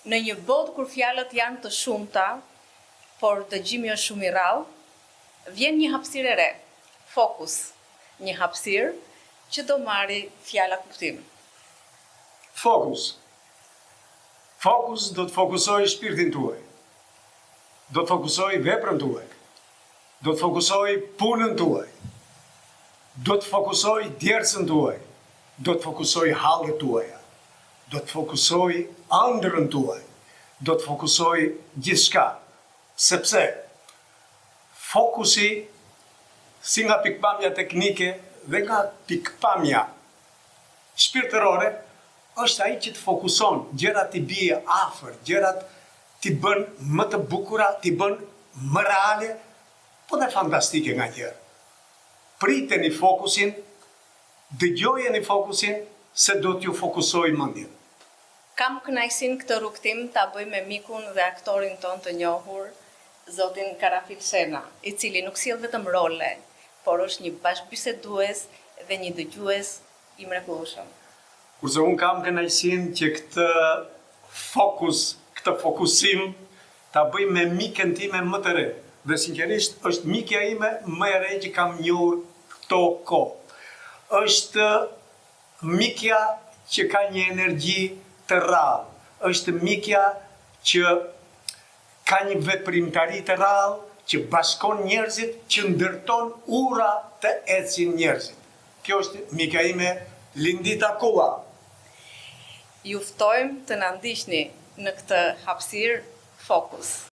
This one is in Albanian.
Në një botë kur fjalët janë të shumta, por dëgjimi është shumë i rrallë, vjen një hapësirë e re, Fokus, një hapësirë që do marri fjala kuptim. Fokus. Fokus do të fokusojë shpirtin tuaj. Do të fokusojë veprën tuaj. Do të fokusojë punën tuaj. Do të fokusojë djersën tuaj. Do të fokusojë hallet tuaja. Do të fokusojë ëndrrën tuaj. Do të fokusojë gjithçka. Sepse fokusi si nga pikëpamja teknike dhe nga pikëpamja shpirtërore është ai që të fokuson, gjërat t'i bie afër, gjërat t'i bën më të bukura, t'i bën më reale, po dhe fantastike nganjëherë. Priteni fokusin, dëgjojeni fokusin se do t'ju fokusojë mendjen. Kam kënaqësinë këtë rrugëtim ta bëj me mikun dhe aktorin tonë të njohur, zotin Karafil Shena, i cili nuk sjell vetëm role, por është një bashkëbisedues dhe një dëgjues i mrekullueshëm. Kurse unë kam kënaqësinë që këtë fokus, këtë fokusim ta bëj me miken time më të re dhe sinqerisht është mikja ime më e re që kam njohur këto kohë. Është mikja që ka një energji të rrallë, është mikja që ka një veprimtari të rrallë, që bashkon njerëzit, që ndërton ura të ecin njerëzit. Kjo është mikja ime Lindita Kulla. Ju ftojmë të na ndiqni në këtë hapësirë Fokus.